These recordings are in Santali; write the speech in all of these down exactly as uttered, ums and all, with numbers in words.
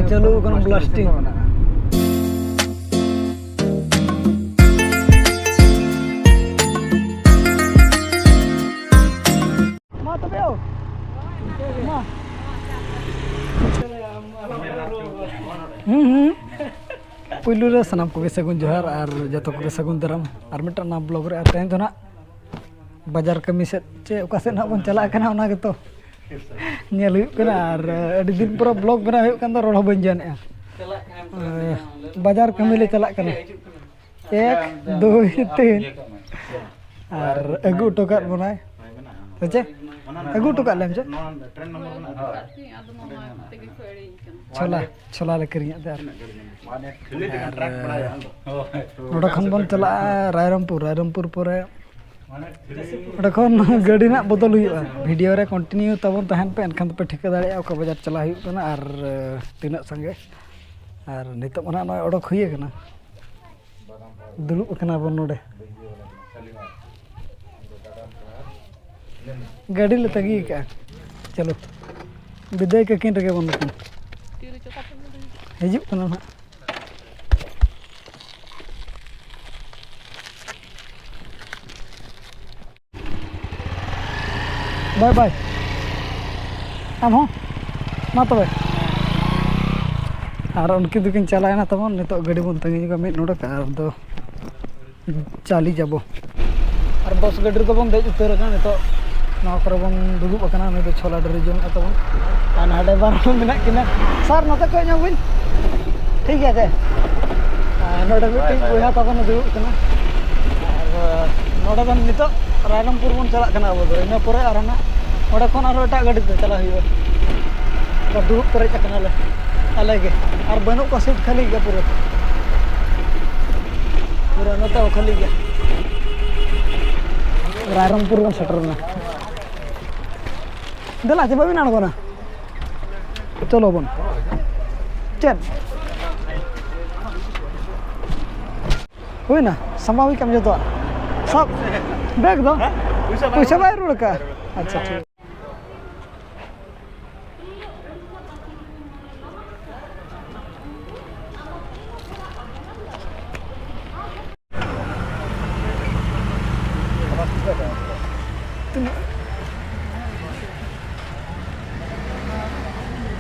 ᱪᱟᱹᱞᱩ ᱟᱠᱟᱱᱟ ᱵᱞᱟᱥᱴᱤᱝ᱾ ᱢᱟ ᱛᱚᱵᱮ ᱳ᱾ ᱢᱟ᱾ ᱦᱩᱸ, ᱦᱩᱸ᱾ ᱯᱩᱭᱞᱩ ᱨᱮ ᱥᱟᱱᱟᱢ ᱠᱚᱜᱮ ᱥᱟᱹᱜᱩᱱ ᱡᱚᱦᱟᱨ ᱟᱨ ᱡᱚᱛᱚ ᱠᱚᱜᱮ ᱥᱟᱹᱜᱩᱱ ᱫᱟᱨᱟᱢ ᱟᱨ ᱢᱤᱫᱴᱟᱝ ᱱᱟᱣᱟ ᱵᱞᱚᱜ ᱨᱮ᱾ ᱟᱨ ᱛᱮᱦᱮᱧ ᱫᱚ ᱱᱟᱜ ᱵᱟᱡᱟᱨ ᱠᱟᱹᱢᱤ ᱥᱮᱫ ᱪᱮ ᱚᱠᱟ ᱥᱮᱫ ᱱᱟᱜ ᱵᱚᱱ ᱪᱟᱞᱟᱜ ᱠᱟᱱᱟ, ᱚᱱᱟ ᱜᱮᱛᱚ ᱧᱮᱞ ᱦᱩᱭᱩᱜ ᱠᱟᱱᱟ᱾ ᱟᱨ ᱟᱹᱰᱤ ᱫᱤᱱ ᱯᱚᱨᱮ ᱵᱞᱚᱜ ᱵᱮᱱᱟᱣ ᱦᱩᱭᱩᱜ ᱠᱟᱱ ᱫᱚ, ᱨᱚᱲ ᱦᱚᱸ ᱵᱟᱹᱧ ᱜᱟᱱᱮᱜᱼᱟ᱾ ᱵᱟᱡᱟᱨ ᱠᱟᱹᱢᱤ ᱞᱮ ᱪᱟᱞᱟᱜ ᱠᱟᱱᱟ᱾ ᱮᱠ, ᱫᱩᱭ, ᱛᱤᱱ᱾ ᱟᱨ ᱟᱹᱜᱩ ᱦᱚᱴᱚ ᱠᱟᱫ ᱵᱚᱱᱟᱭ᱾ ᱥᱮ ᱪᱮᱫ? ᱟᱹᱜᱩ ᱦᱚᱴᱚ ᱠᱟᱫ ᱞᱮᱢ ᱪᱮᱫ? ᱪᱷᱳᱞᱟ, ᱪᱷᱳᱞᱟ ᱞᱮ ᱠᱤᱨᱤᱧ ᱟᱫ ᱛᱮ ᱟᱨ, ᱟᱨ ᱱᱚᱰᱮ ᱠᱷᱚᱱ ᱵᱚᱱ ᱪᱟᱞᱟᱜᱼᱟ ᱨᱟᱭᱨᱚᱝᱯᱩᱨ᱾ ᱨᱟᱭᱨᱚᱝᱯᱩᱨ ᱯᱚᱨᱮ ᱚᱸᱰᱮ ᱠᱷᱚᱱ ᱜᱟᱹᱰᱤ ᱨᱮᱱᱟᱜ ᱵᱚᱫᱚᱞ ᱦᱩᱭᱩᱜᱼᱟ᱾ ᱵᱷᱤᱰᱤᱭᱳ ᱨᱮ ᱠᱚᱱᱴᱤᱱᱤᱭᱩ ᱛᱟᱵᱚᱱ ᱛᱟᱦᱮᱱ ᱯᱮ, ᱮᱱᱠᱷᱟᱱ ᱫᱚᱯᱮ ᱴᱷᱤᱠᱟᱹ ᱫᱟᱲᱮᱭᱟᱜᱼᱟ ᱚᱠᱟ ᱵᱟᱡᱟᱨ ᱪᱟᱞᱟᱜ ᱦᱩᱭᱩᱜ ᱠᱟᱱᱟ ᱟᱨ ᱛᱤᱱᱟᱹᱜ ᱥᱟᱸᱜᱮ᱾ ᱟᱨ ᱱᱤᱛᱚᱜ ᱢᱟ ᱱᱟᱜ ᱱᱚᱜᱼᱚᱭ ᱚᱰᱚᱠ ᱦᱩᱭ ᱟᱠᱟᱱᱟ, ᱫᱩᱲᱩᱵ ᱟᱠᱟᱱᱟ ᱵᱚᱱ ᱱᱚᱰᱮ᱾ ᱜᱟᱹᱰᱤ ᱞᱮ ᱛᱟᱺᱜᱤ ᱟᱠᱟᱫᱼᱟ᱾ ᱪᱚᱞᱚ, ᱵᱤᱫᱟᱹᱭ ᱠᱟᱹᱠᱤᱱ ᱨᱮᱜᱮ ᱵᱚᱱ ᱫᱚᱠᱤᱱ ᱦᱤᱡᱩᱜ ᱠᱟᱱᱟ ᱱᱟᱦᱟᱜ᱾ ᱵᱟᱭ ᱵᱟᱭ᱾ ᱟᱢ ᱦᱚᱸ ᱢᱟ ᱛᱚᱵᱮ᱾ ᱟᱨ ᱩᱱᱠᱤᱱ ᱫᱚᱠᱤᱱ ᱪᱟᱞᱟᱣᱮᱱᱟ ᱛᱟᱵᱚᱱ᱾ ᱱᱤᱛᱚᱜ ᱜᱟᱹᱰᱤ ᱵᱚᱱ ᱛᱟᱺᱜᱤ ᱧᱚᱜᱟ ᱢᱤᱫ ᱱᱚᱰᱮ, ᱟᱨ ᱫᱚ ᱪᱟᱹᱞᱤ ᱡᱟᱵᱚ᱾ ᱟᱨ ᱵᱚᱥ ᱜᱟᱹᱰᱤ ᱨᱮᱫᱚ ᱵᱚᱱ ᱫᱮᱡ ᱩᱛᱟᱹᱨ ᱟᱠᱟᱱᱟ᱾ ᱱᱤᱛᱚᱜ ᱱᱚᱣᱟ ᱠᱚᱨᱮ ᱵᱚᱱ ᱫᱩᱲᱩᱵ ᱟᱠᱟᱱᱟ᱾ ᱱᱩᱭ ᱫᱚ ᱪᱷᱳᱞᱟ ᱰᱟᱹᱨᱤ ᱡᱚᱢᱮᱫ ᱛᱟᱵᱚᱱ᱾ ᱟᱨ ᱱᱟᱰᱮ ᱵᱟᱨ ᱦᱚᱲ ᱢᱮᱱᱟᱜ ᱠᱤᱱᱟ᱾ ᱥᱟᱨ, ᱱᱚᱛᱮ ᱠᱚᱭᱚᱜ ᱧᱚᱜ ᱵᱤᱱ᱾ ᱴᱷᱤᱠ ᱜᱮᱭᱟ ᱪᱮ? ᱟᱨ ᱱᱚᱰᱮ ᱢᱤᱫᱴᱤᱡ ᱵᱚᱭᱦᱟ ᱛᱟᱵᱚᱱ ᱫᱩᱲᱩᱵ ᱠᱟᱱᱟ᱾ ᱟᱨ ᱱᱚᱰᱮ ᱫᱚ ᱱᱤᱛᱚᱜ ᱨᱟᱭᱨᱚᱝᱯᱩᱨ ᱵᱚᱱ ᱪᱟᱞᱟᱜ ᱠᱟᱱᱟ ᱟᱵᱚ ᱫᱚ᱾ ᱤᱱᱟᱹ ᱯᱚᱨᱮ ᱟᱨᱦᱚᱸ ᱱᱟᱜ ᱚᱸᱰᱮ ᱠᱷᱚᱱ ᱟᱨᱦᱚᱸ ᱮᱴᱟᱜ ᱜᱟᱹᱰᱤ ᱛᱮ ᱪᱟᱞᱟᱜ ᱦᱩᱭᱩᱜᱼᱟ᱾ ᱚᱱᱠᱟ ᱫᱩᱲᱩᱵ ᱯᱮᱨᱮᱡ ᱟᱠᱟᱱᱟᱞᱮ ᱟᱞᱮ ᱜᱮ᱾ ᱟᱨ ᱵᱟᱹᱱᱩᱜ ᱠᱚᱣᱟ, ᱥᱤᱴ ᱠᱷᱟᱹᱞᱤ ᱜᱮᱭᱟ ᱯᱩᱨᱟᱹ᱾ ᱯᱩᱨᱟᱹ ᱱᱚᱛᱮ ᱦᱚᱸ ᱠᱷᱟᱹᱞᱤ ᱜᱮᱭᱟ᱾ ᱨᱟᱭᱨᱚᱝᱯᱩᱨ ᱵᱚᱱ ᱥᱮᱴᱮᱨ ᱮᱱᱟ᱾ ᱫᱮᱞᱟ, ᱪᱮ ᱵᱟᱹᱵᱤᱱ ᱟᱬᱜᱚᱱᱟ? ᱪᱚᱞᱚ ᱵᱚᱱ᱾ ᱪᱮᱫ? ᱦᱩᱭᱱᱟ? ᱥᱟᱢᱵᱟᱣ ᱦᱩᱭ ᱠᱟᱜ ᱡᱚᱛᱚᱣᱟᱜ? ᱥᱟᱵ᱾ ᱵᱮᱜᱽ ᱫᱚ? ᱯᱩᱭᱥᱟᱹ ᱵᱟᱭ ᱯᱩᱭᱥᱟᱹ ᱵᱟᱭ ᱨᱩᱣᱟᱹᱲ ᱠᱟᱜᱼᱟ? ᱟᱪᱪᱷᱟ, ᱴᱷᱤᱠ᱾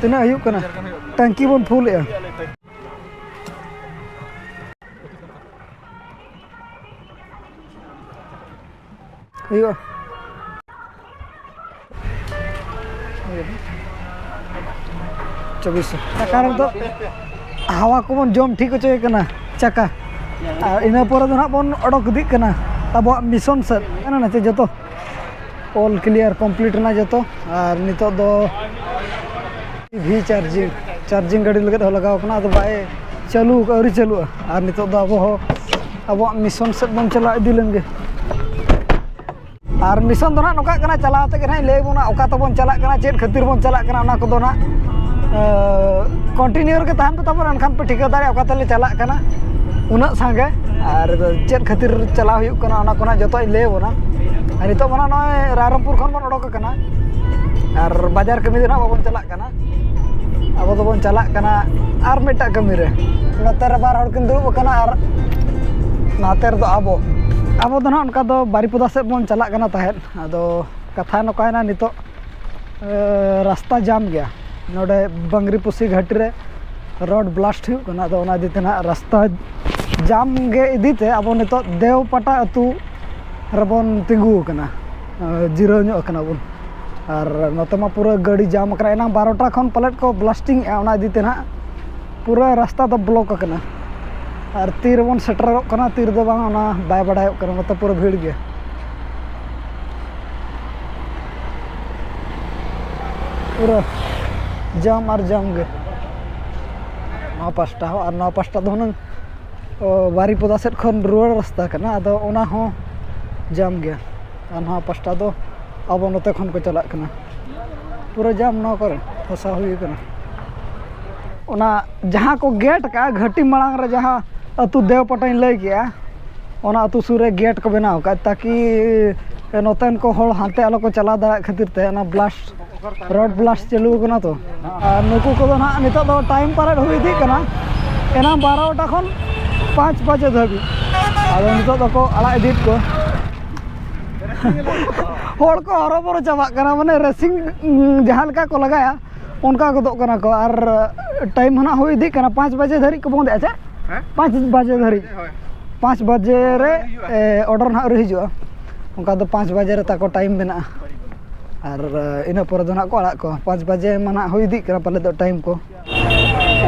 ᱛᱤᱱᱟᱹᱜ ᱦᱩᱭᱩᱜ ᱠᱟᱱᱟ? ᱴᱟᱝᱠᱤ ᱵᱚᱱ ᱯᱷᱩᱞᱮᱜᱼᱟ᱾ ᱦᱩᱭᱩᱜᱼᱟ᱾ ᱪᱚᱵᱵᱤᱥ ᱥᱚ᱾ ᱠᱟᱨᱚᱱ ᱫᱚ ᱦᱟᱣᱟ ᱠᱚᱵᱚᱱ ᱡᱚᱢ ᱴᱷᱤᱠ ᱦᱚᱪᱚᱭᱮ ᱠᱟᱱᱟ, ᱪᱟᱠᱟ᱾ ᱟᱨ ᱤᱱᱟᱹ ᱯᱚᱨᱮ ᱫᱚ ᱱᱟᱦᱟᱜ ᱵᱚᱱ ᱚᱰᱚᱠ ᱤᱫᱤᱜ ᱠᱟᱱᱟ ᱟᱵᱚᱣᱟᱜ ᱢᱤᱥᱚᱱ ᱥᱮᱫ᱾ ᱠᱟᱱᱟ ᱱᱟ ᱪᱮ ᱡᱚᱛᱚ? All clear, complete ᱮᱱᱟ ᱡᱚᱛᱚ᱾ ᱟᱨ ᱱᱤᱛᱚᱜ ᱫᱚ ᱤ ᱵᱷᱤ ᱪᱟᱨᱡᱤᱝ, ᱪᱟᱨᱡᱤᱝ ᱜᱟᱹᱰᱤ ᱞᱟᱹᱜᱤᱫ ᱦᱚᱸ ᱞᱟᱜᱟᱣ ᱠᱟᱱᱟ, ᱟᱫᱚ ᱵᱟᱭ ᱪᱟᱹᱞᱩ ᱟᱠᱟᱫ, ᱟᱹᱣᱨᱤ ᱪᱟᱹᱞᱩᱜᱼᱟ᱾ ᱟᱨ ᱱᱤᱛᱚᱜ ᱫᱚ ᱟᱵᱚ ᱦᱚᱸ ᱟᱵᱚᱣᱟᱜ ᱢᱤᱥᱚᱱ ᱥᱮᱫ ᱵᱚᱱ ᱪᱟᱞᱟᱣ ᱤᱫᱤ ᱞᱮᱱ ᱜᱮ᱾ ᱟᱨ ᱢᱤᱥᱚᱱ ᱫᱚ ᱱᱟᱦᱟᱜ ᱱᱚᱝᱠᱟᱜ ᱠᱟᱱᱟ, ᱪᱟᱞᱟᱣ ᱛᱮᱜᱮ ᱱᱟᱦᱟᱜ ᱤᱧ ᱞᱟᱹᱭ ᱟᱵᱚᱱᱟ ᱚᱠᱟ ᱛᱮᱵᱚᱱ ᱪᱟᱞᱟᱜ ᱠᱟᱱᱟ, ᱪᱮᱫ ᱠᱷᱟᱹᱛᱤᱨ ᱵᱚᱱ ᱪᱟᱞᱟᱜ ᱠᱟᱱᱟ, ᱚᱱᱟ ᱠᱚᱫᱚ ᱱᱟᱦᱟᱜ, ᱮ, continue ᱨᱮᱜᱮ ᱛᱟᱦᱮᱱ ᱯᱮ ᱛᱟᱵᱚᱱ, ᱮᱱᱠᱷᱟᱱ ᱯᱮ ᱴᱷᱤᱠᱟᱹ ᱫᱟᱲᱮᱭᱟᱜᱼᱟ ᱚᱠᱟ ᱛᱮᱞᱮ ᱪᱟᱞᱟᱜ ᱠᱟᱱᱟ᱾ ᱩᱱᱟᱹᱜ ᱥᱟᱸᱜᱮ ᱟᱨ ᱪᱮᱫ ᱠᱷᱟᱹᱛᱤᱨ ᱪᱟᱞᱟᱣ ᱦᱩᱭᱩᱜ ᱠᱟᱱᱟ, ᱚᱱᱟ ᱠᱚ ᱱᱟᱦᱟᱜ ᱡᱚᱛᱚ ᱤᱧ ᱞᱟᱹᱭ ᱟᱵᱚᱱᱟ᱾ ᱟᱨ ᱱᱤᱛᱚᱜ ᱢᱟ ᱱᱟᱦᱟᱜ ᱱᱚᱜᱼᱚᱭ ᱨᱟᱭᱨᱚᱝᱯᱩᱨ ᱠᱷᱚᱱ ᱵᱚᱱ ᱚᱰᱚᱠ ᱟᱠᱟᱱᱟ ᱟᱨ ᱵᱟᱡᱟᱨ ᱠᱟᱹᱢᱤ ᱫᱚ ᱱᱟᱦᱟᱜ ᱵᱟᱵᱚᱱ ᱪᱟᱞᱟᱜ ᱠᱟᱱᱟ᱾ ᱟᱵᱚ ᱫᱚᱵᱚᱱ ᱪᱟᱞᱟᱜ ᱠᱟᱱᱟ ᱟᱨ ᱢᱤᱫᱴᱟᱜ ᱠᱟᱹᱢᱤ ᱨᱮ᱾ ᱱᱚᱛᱮ ᱨᱮ ᱵᱟᱨ ᱦᱚᱲ ᱠᱤᱱ ᱫᱩᱲᱩᱵ ᱟᱠᱟᱱᱟ ᱟᱨ ᱱᱟᱛᱮ ᱨᱮᱫᱚ ᱟᱵᱚ᱾ ᱟᱵᱚ ᱫᱚ ᱱᱟᱦᱟᱜ ᱚᱱᱠᱟ ᱫᱚ ᱵᱟᱨᱤᱯᱚᱫᱟ ᱥᱮᱫ ᱵᱚᱱ ᱪᱟᱞᱟᱜ ᱠᱟᱱᱟ ᱛᱟᱦᱮᱸᱫ᱾ ᱟᱫᱚ ᱠᱟᱛᱷᱟ ᱱᱚᱝᱠᱟᱭᱮᱱᱟ, ᱱᱤᱛᱚᱜ, ᱮ, ᱨᱟᱥᱛᱟ ᱡᱟᱢ ᱜᱮᱭᱟ᱾ ᱱᱚᱰᱮ ᱵᱟᱝᱨᱤᱯᱚᱥᱤ ᱜᱷᱟᱴᱤ ᱨᱮ ᱨᱳᱰ ᱵᱞᱟᱥᱴ ᱦᱩᱭᱩᱜ ᱠᱟᱱᱟ᱾ ᱟᱫᱚ ᱚᱱᱟ ᱤᱫᱤ ᱛᱮ ᱱᱟᱦᱟᱜ ᱨᱟᱥᱛᱟ ᱡᱟᱢ ᱜᱮ ᱤᱫᱤ ᱛᱮ ᱟᱵᱚ ᱱᱤᱛᱚᱜ ᱫᱮᱣᱯᱟᱴᱟ ᱟᱹᱛᱩ ᱨᱮᱵᱚᱱ ᱛᱤᱸᱜᱩ ᱟᱠᱟᱱᱟ, ᱮ, ᱡᱤᱨᱟᱹᱣ ᱧᱚᱜ ᱟᱠᱟᱱᱟ ᱵᱚᱱ᱾ ᱟᱨ ᱱᱚᱛᱮ ᱢᱟ ᱯᱩᱨᱟᱹ ᱜᱟᱹᱰᱤ ᱡᱟᱢ ᱟᱠᱟᱱᱟ᱾ ᱮᱱᱟᱝ ᱵᱟᱨᱚᱴᱟ ᱠᱷᱚᱱ ᱯᱟᱞᱮᱫ ᱠᱚ ᱵᱞᱟᱥᱴᱤᱝ ᱮᱫᱼᱟ, ᱚᱱᱟ ᱤᱫᱤ ᱛᱮ ᱱᱟᱦᱟᱜ ᱯᱩᱨᱟᱹ ᱨᱟᱥᱛᱟ ᱫᱚ ᱵᱞᱚᱠ ᱟᱠᱟᱱᱟ᱾ ᱟᱨ ᱛᱤ ᱨᱮᱵᱚᱱ ᱥᱮᱴᱮᱨᱚᱜ ᱠᱟᱱᱟ, ᱛᱤ ᱨᱮᱫᱚ ᱵᱟᱝ, ᱚᱱᱟ ᱵᱟᱭ ᱵᱟᱰᱟᱭᱚᱜ ᱠᱟᱱᱟ᱾ ᱱᱚᱛᱮ ᱯᱩᱨᱟᱹ ᱵᱷᱤᱲ ᱜᱮ, ᱯᱩᱨᱟᱹ ᱡᱟᱢ ᱟᱨ ᱡᱟᱢ ᱜᱮ᱾ ᱱᱚᱣᱟ ᱯᱟᱥᱴᱟ ᱦᱚᱸ ᱟᱨ ᱱᱚᱣᱟ ᱯᱟᱥᱴᱟ ᱫᱚ ᱦᱩᱱᱟᱹᱝ, ᱚ, ᱵᱟᱨᱤᱯᱚᱫᱟ ᱥᱮᱫ ᱠᱷᱚᱱ ᱨᱩᱣᱟᱹᱲ ᱨᱟᱥᱛᱟ ᱠᱟᱱᱟ, ᱟᱫᱚ ᱚᱱᱟ ᱦᱚᱸ ᱡᱟᱢ ᱜᱮᱭᱟ᱾ ᱟᱨ ᱱᱚᱣᱟ ᱯᱟᱥᱴᱟ ᱫᱚ ᱟᱵᱚ ᱱᱚᱛᱮ ᱠᱷᱚᱱ ᱠᱚ ᱪᱟᱞᱟᱜ ᱠᱟᱱᱟ᱾ ᱯᱩᱨᱟᱹ ᱡᱟᱢ ᱱᱚᱣᱟ ᱠᱚᱨᱮ ᱯᱷᱟᱥᱟᱣ ᱦᱩᱭ ᱠᱟᱱᱟ᱾ ᱚᱱᱟ ᱡᱟᱦᱟᱸ ᱠᱚ ᱜᱮᱴ ᱠᱟᱜᱼᱟ, ᱜᱷᱟᱹᱴᱤ ᱢᱟᱲᱟᱝ ᱨᱮ ᱡᱟᱦᱟᱸ ᱟᱹᱛᱩ ᱫᱮᱣᱯᱟᱴᱟᱧ ᱞᱟᱹᱭ ᱠᱮᱜᱼᱟ, ᱚᱱᱟ ᱟᱹᱛᱩ ᱥᱩᱨ ᱨᱮ ᱜᱮᱴ ᱠᱚ ᱵᱮᱱᱟᱣ ᱠᱟᱜᱼᱟ, ᱛᱟᱠᱤ ᱱᱚᱛᱮᱱ ᱠᱚ ᱦᱚᱲ ᱦᱟᱱᱛᱮ ᱟᱞᱚ ᱠᱚ ᱪᱟᱞᱟᱣ ᱫᱟᱲᱮᱭᱟᱜ ᱠᱷᱟᱹᱛᱤᱨ ᱛᱮ ᱚᱱᱟ ᱵᱞᱟᱥᱴ, ᱨᱳᱰ ᱵᱞᱟᱥᱴ ᱪᱟᱹᱞᱩ ᱟᱠᱟᱱᱟ ᱛᱚ᱾ ᱟᱨ ᱱᱩᱠᱩ ᱠᱚᱫᱚ ᱱᱟᱦᱟᱜ ᱱᱤᱛᱚᱜ ᱫᱚ ᱴᱟᱭᱤᱢ ᱯᱟᱨᱮᱰ ᱦᱩᱭ ᱤᱫᱤᱜ ᱠᱟᱱᱟ, ᱮᱱᱟᱝ ᱵᱟᱨᱚᱴᱟ ᱠᱷᱚᱱ ᱯᱟᱸᱪ ᱵᱟᱡᱮ ᱫᱷᱟᱹᱵᱤᱡ᱾ ᱟᱫᱚ ᱱᱤᱛᱚᱜ ᱫᱚᱠᱚ ᱟᱲᱟᱜ ᱤᱫᱤᱭᱮᱫ ᱠᱚᱣᱟ᱾ ᱦᱚᱲ ᱠᱚ ᱦᱚᱨᱚᱵᱚᱨᱚ ᱪᱟᱵᱟᱜ ᱠᱟᱱᱟ, ᱢᱟᱱᱮ ᱨᱮᱥᱤᱝ, ᱩᱸ, ᱡᱟᱦᱟᱸ ᱞᱮᱠᱟ ᱠᱚ ᱞᱟᱜᱟᱭᱟ, ᱚᱱᱠᱟ ᱜᱚᱫᱚᱜ ᱠᱟᱱᱟ ᱠᱚ᱾ ᱟᱨ ᱴᱟᱭᱤᱢ ᱦᱚᱸ ᱱᱟᱜ ᱦᱩᱭ ᱤᱫᱤᱜ ᱠᱟᱱᱟ, ᱯᱟᱸᱪ ᱵᱟᱡᱮ ᱫᱷᱟᱹᱨᱤᱡ ᱠᱚ ᱵᱚᱱᱫᱮᱜᱼᱟ, ᱪᱮ? ᱦᱮᱸ? ᱯᱟᱸᱪ ᱵᱟᱡᱮ ᱫᱷᱟᱹᱨᱤᱡ᱾ ᱦᱳᱭ᱾ ᱯᱟᱸᱪ ᱵᱟᱡᱮ ᱨᱮ ᱦᱩᱭᱩᱜᱼᱟ᱾ ᱮ, ᱚᱰᱟᱨ ᱱᱟᱜ ᱟᱹᱣᱨᱤ ᱦᱤᱡᱩᱜᱼᱟ᱾ ᱚᱱᱠᱟ ᱫᱚ ᱯᱟᱸᱪ ᱵᱟᱡᱮ ᱨᱮ ᱛᱟᱠᱚ ᱴᱟᱭᱤᱢ ᱢᱮᱱᱟᱜᱼᱟ᱾ ᱟᱨ ᱤᱱᱟᱹ ᱯᱚᱨᱮ ᱫᱚ ᱱᱟᱜ ᱠᱚ ᱟᱲᱟᱜ ᱠᱚᱣᱟ᱾ ᱯᱟᱸᱪ ᱵᱟᱡᱮ ᱢᱟ ᱱᱟᱜ ᱦᱩᱭ ᱤᱫᱤᱜ ᱠᱟᱱᱟ ᱯᱟᱞᱮ ᱫᱚ ᱴᱟᱭᱤᱢ ᱠᱚ᱾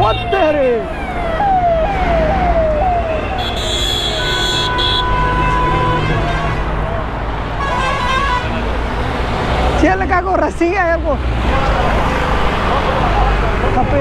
ᱚᱛ ᱛᱮ ᱨᱮ᱾ ᱪᱮᱫ ᱞᱮᱠᱟ ᱠᱚ ᱨᱮᱥᱤᱝ ᱮᱫᱼᱟ ᱠᱚ᱾ ᱦᱟᱯᱮ᱾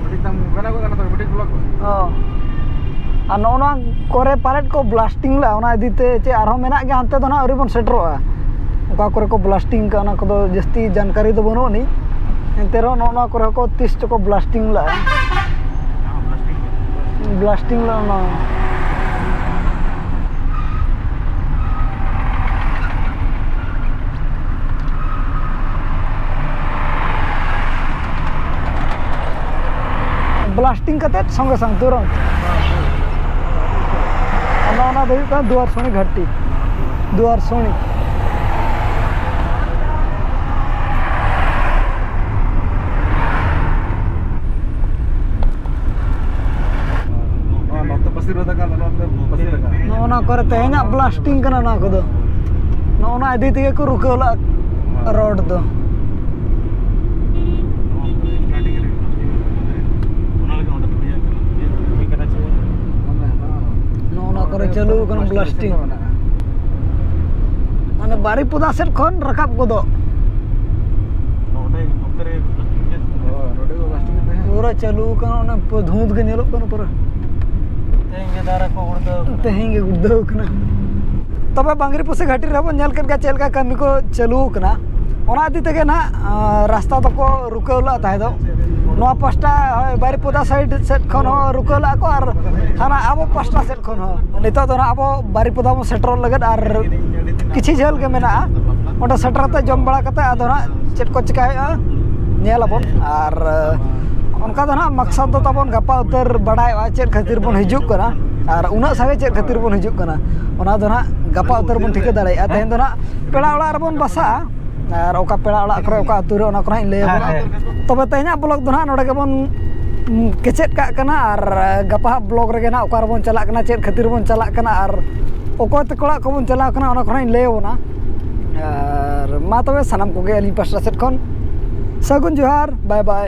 ᱢᱤᱫᱴᱤᱡ ᱛᱟᱢ ᱵᱮᱱᱟᱣ ᱜᱚᱫ ᱠᱟᱱᱟ ᱛᱚ, ᱢᱤᱫᱴᱤᱡ ᱵᱞᱚᱠ ᱠᱚ᱾ ᱚ᱾ ᱟᱨ ᱱᱚᱜᱼᱚ ᱱᱚᱣᱟ ᱠᱚᱨᱮ ᱯᱟᱞᱮᱫ ᱠᱚ ᱵᱞᱟᱥᱴᱤᱝ ᱞᱮᱫᱼᱟ, ᱚᱱᱟ ᱤᱫᱤ ᱛᱮ ᱪᱮᱫ ᱟᱨᱦᱚᱸ ᱢᱮᱱᱟᱜ ᱜᱮᱭᱟ, ᱦᱟᱱᱛᱮ ᱫᱚ ᱱᱟᱦᱟᱜ ᱟᱹᱣᱨᱤ ᱵᱚᱱ ᱥᱮᱴᱮᱨᱚᱜᱼᱟ᱾ ᱚᱠᱟ ᱠᱚᱨᱮ ᱠᱚ ᱵᱞᱟᱥᱴᱤᱝ ᱠᱟᱜᱼᱟ, ᱚᱱᱟ ᱠᱚᱫᱚ ᱡᱟᱹᱥᱛᱤ ᱡᱟᱱᱠᱟᱨᱤ ᱫᱚ ᱵᱟᱹᱱᱩᱜ ᱟᱹᱱᱤᱡ᱾ ᱮᱱᱛᱮ ᱨᱮᱦᱚᱸ ᱱᱚᱜᱼᱚ ᱱᱚᱣᱟ ᱠᱚᱨᱮ ᱦᱚᱸᱠᱚ ᱛᱤᱥ ᱪᱚᱠᱚ ᱵᱞᱟᱥᱴᱤᱝ ᱞᱮᱫᱼᱟ᱾ ᱵᱞᱟᱥᱴᱤᱝ ᱞᱮᱫᱼᱟ ᱚᱱᱟ᱾ ᱵᱞᱟᱥᱴᱤᱝ ᱠᱟᱛᱮ ᱥᱚᱸᱜᱮ ᱥᱚᱝ ᱛᱩᱨᱟᱹᱛ᱾ ᱚᱱᱟ, ᱚᱱᱟ ᱫᱚ ᱦᱩᱭᱩᱜ ᱠᱟᱱᱟ ᱫᱩᱣᱟᱨ ᱥᱚᱱᱤ ᱜᱷᱟᱴᱤ, ᱫᱩᱣᱟᱨ ᱥᱚᱱᱤ᱾ ᱱᱚᱣᱟ ᱱᱚᱛᱮ ᱯᱟᱹᱥᱤᱨ ᱨᱮ ᱛᱟᱦᱮᱸ ᱠᱟᱱ, ᱱᱚᱛᱮ ᱯᱟᱹᱥᱤᱨ ᱨᱮ ᱠᱟᱱ᱾ ᱱᱚᱜᱼᱚ ᱱᱚᱣᱟ ᱠᱚᱨᱮ ᱛᱮᱦᱮᱧᱟᱜ ᱵᱞᱟᱥᱴᱤᱝ ᱠᱟᱱᱟ ᱱᱚᱣᱟ ᱠᱚᱫᱚ᱾ ᱱᱚᱜᱼᱚ ᱱᱚᱣᱟ ᱤᱫᱤ ᱛᱮᱜᱮ ᱠᱚ ᱨᱩᱠᱟᱹᱣ ᱞᱟᱜᱼᱟ ᱨᱳᱰ ᱫᱚ᱾ ᱱᱚᱜᱼᱚ ᱱᱚᱣᱟ ᱠᱚᱨᱮ ᱪᱟᱹᱞᱩ ᱠᱟᱱᱟ ᱵᱞᱟᱥᱴᱤᱝ᱾ ᱢᱟᱱᱮ ᱵᱟᱨᱤᱯᱚᱫᱟ ᱥᱮᱫ ᱠᱷᱚᱱ ᱨᱟᱠᱟᱵ ᱜᱚᱫᱚᱜ᱾ ᱯᱩᱨᱟᱹ ᱪᱟᱹᱞᱩ ᱠᱟᱱᱟ, ᱚᱱᱟ ᱯᱩᱨᱟᱹ ᱫᱷᱩᱸᱛ ᱜᱮ ᱧᱮᱞᱚᱜ ᱠᱟᱱᱟ ᱯᱩᱨᱟᱹ᱾ ᱛᱮᱦᱮᱧ ᱜᱮ ᱫᱟᱨᱮ ᱠᱚ ᱜᱩᱲᱫᱟᱹᱣ ᱠᱟᱱᱟ᱾ ᱛᱮᱦᱮᱧ ᱜᱮ ᱜᱩᱲᱫᱟᱹᱣ ᱠᱟᱱᱟ᱾ ᱛᱚᱵᱮ ᱵᱟᱝᱨᱤᱯᱚᱥᱤ ᱜᱷᱟᱹᱴᱤ ᱨᱮᱦᱚᱸ ᱵᱚᱱ ᱧᱮᱞ ᱠᱮᱫ ᱜᱮᱭᱟ ᱪᱮᱫ ᱞᱮᱠᱟ ᱠᱟᱹᱢᱤ ᱠᱚ ᱪᱟᱹᱞᱩ ᱠᱟᱱᱟ᱾ ᱚᱱᱟ ᱤᱫᱤ ᱛᱮᱜᱮ ᱱᱟᱦᱟᱜ, ᱟᱸ, ᱨᱟᱥᱛᱟ ᱫᱚᱠᱚ ᱨᱩᱠᱟᱹᱣ ᱞᱮᱫ ᱛᱟᱦᱮᱸ ᱫᱚ᱾ ᱱᱚᱣᱟ ᱯᱟᱥᱴᱟ, ᱦᱳᱭ, ᱵᱟᱨᱤᱯᱚᱫᱟ ᱥᱟᱭᱤᱰ ᱥᱮᱫ ᱠᱷᱚᱱ ᱦᱚᱸ ᱨᱩᱠᱟᱹᱣ ᱞᱮᱫᱼᱟ ᱠᱚ, ᱟᱨ ᱦᱟᱱᱟ ᱟᱵᱚ ᱯᱟᱥᱴᱟ ᱥᱮᱫ ᱠᱷᱚᱱ ᱦᱚᱸ᱾ ᱱᱤᱛᱚᱜ ᱫᱚ ᱱᱟᱦᱟᱜ ᱟᱵᱚ ᱵᱟᱨᱤᱯᱚᱫᱟ ᱵᱚᱱ ᱥᱮᱴᱮᱨᱚᱜ ᱞᱟᱹᱜᱤᱫ, ᱟᱨ ᱠᱤᱪᱷᱤ ᱡᱷᱟᱹᱞ ᱜᱮ ᱢᱮᱱᱟᱜᱼᱟ᱾ ᱚᱸᱰᱮ ᱥᱮᱴᱮᱨ ᱠᱟᱛᱮ ᱡᱚᱢ ᱵᱟᱲᱟ ᱠᱟᱛᱮ ᱟᱫᱚ ᱱᱟᱦᱟᱜ ᱪᱮᱫ ᱠᱚ ᱪᱤᱠᱟ ᱦᱩᱭᱩᱜᱼᱟ, ᱧᱮᱞ ᱟᱵᱚᱱ᱾ ᱟᱨ, ᱟᱸ, ᱚᱱᱠᱟ ᱫᱚ ᱱᱟᱦᱟᱜ ᱢᱟᱠᱥᱟᱫ ᱫᱚ ᱛᱟᱵᱚᱱ ᱜᱟᱯᱟ ᱩᱛᱟᱹᱨ ᱵᱟᱲᱟᱭᱚᱜᱼᱟ ᱪᱮᱫ ᱠᱷᱟᱹᱛᱤᱨ ᱵᱚᱱ ᱦᱤᱡᱩᱜ ᱠᱟᱱᱟ ᱟᱨ ᱩᱱᱟᱹᱜ ᱥᱟᱸᱜᱮ ᱪᱮᱫ ᱠᱷᱟᱹᱛᱤᱨ ᱵᱚᱱ ᱦᱤᱡᱩᱜ ᱠᱟᱱᱟ, ᱚᱱᱟ ᱫᱚ ᱱᱟᱦᱟᱜ ᱜᱟᱯᱟ ᱩᱛᱟᱹᱨ ᱵᱚᱱ ᱴᱷᱤᱠᱟᱹ ᱫᱟᱲᱮᱭᱟᱜᱼᱟ᱾ ᱛᱮᱦᱮᱧ ᱫᱚ ᱱᱟᱦᱟᱜ ᱯᱮᱲᱟ ᱚᱲᱟᱜ ᱨᱮᱵᱚᱱ ᱵᱟᱥᱟᱜᱼᱟ᱾ ᱟᱨ ᱚᱠᱟ ᱯᱮᱲᱟ ᱚᱲᱟᱜ ᱠᱚᱨᱮ, ᱚᱠᱟ ᱟᱹᱛᱩ ᱨᱮ, ᱚᱱᱟ ᱠᱚ ᱱᱟᱦᱟᱜ ᱤᱧ ᱞᱟᱹᱭ ᱟᱵᱚᱱᱟ᱾ ᱦᱮᱸ, ᱦᱮᱸ᱾ ᱛᱚᱵᱮ ᱛᱮᱦᱮᱧᱟᱜ ᱵᱞᱚᱜ ᱫᱚ ᱱᱟᱦᱟᱜ ᱱᱚᱰᱮ ᱜᱮᱵᱚᱱ, ᱩᱸ, ᱠᱮᱪᱮᱫ ᱠᱟᱜ ᱠᱟᱱᱟ᱾ ᱟᱨ ᱜᱟᱯᱟ ᱦᱟᱸᱜ ᱵᱞᱚᱜ ᱨᱮᱜᱮ ᱱᱟᱦᱟᱜ ᱚᱠᱟ ᱨᱮᱵᱚᱱ ᱪᱟᱞᱟᱜ ᱠᱟᱱᱟ, ᱪᱮᱫ ᱠᱷᱟᱹᱛᱤᱨ ᱵᱚᱱ ᱪᱟᱞᱟᱜ ᱠᱟᱱᱟ, ᱟᱨ ᱚᱠᱚᱭ ᱛᱟᱠᱚ ᱚᱲᱟᱜ ᱠᱚᱵᱚᱱ ᱪᱟᱞᱟᱣ ᱠᱟᱱᱟ, ᱚᱱᱟ ᱠᱚ ᱱᱟᱦᱟᱜ ᱤᱧ ᱞᱟᱹᱭ ᱟᱵᱚᱱᱟ᱾ ᱟᱨ ᱢᱟ ᱛᱚᱵᱮ ᱥᱟᱱᱟᱢ ᱠᱚᱜᱮ ᱟᱹᱞᱤᱧ ᱯᱟᱥᱴᱟ ᱥᱮᱫ ᱠᱷᱚᱱ ᱥᱟᱹᱜᱩᱱ ᱡᱚᱦᱟᱨ, ᱵᱟᱭ ᱵᱟᱭ᱾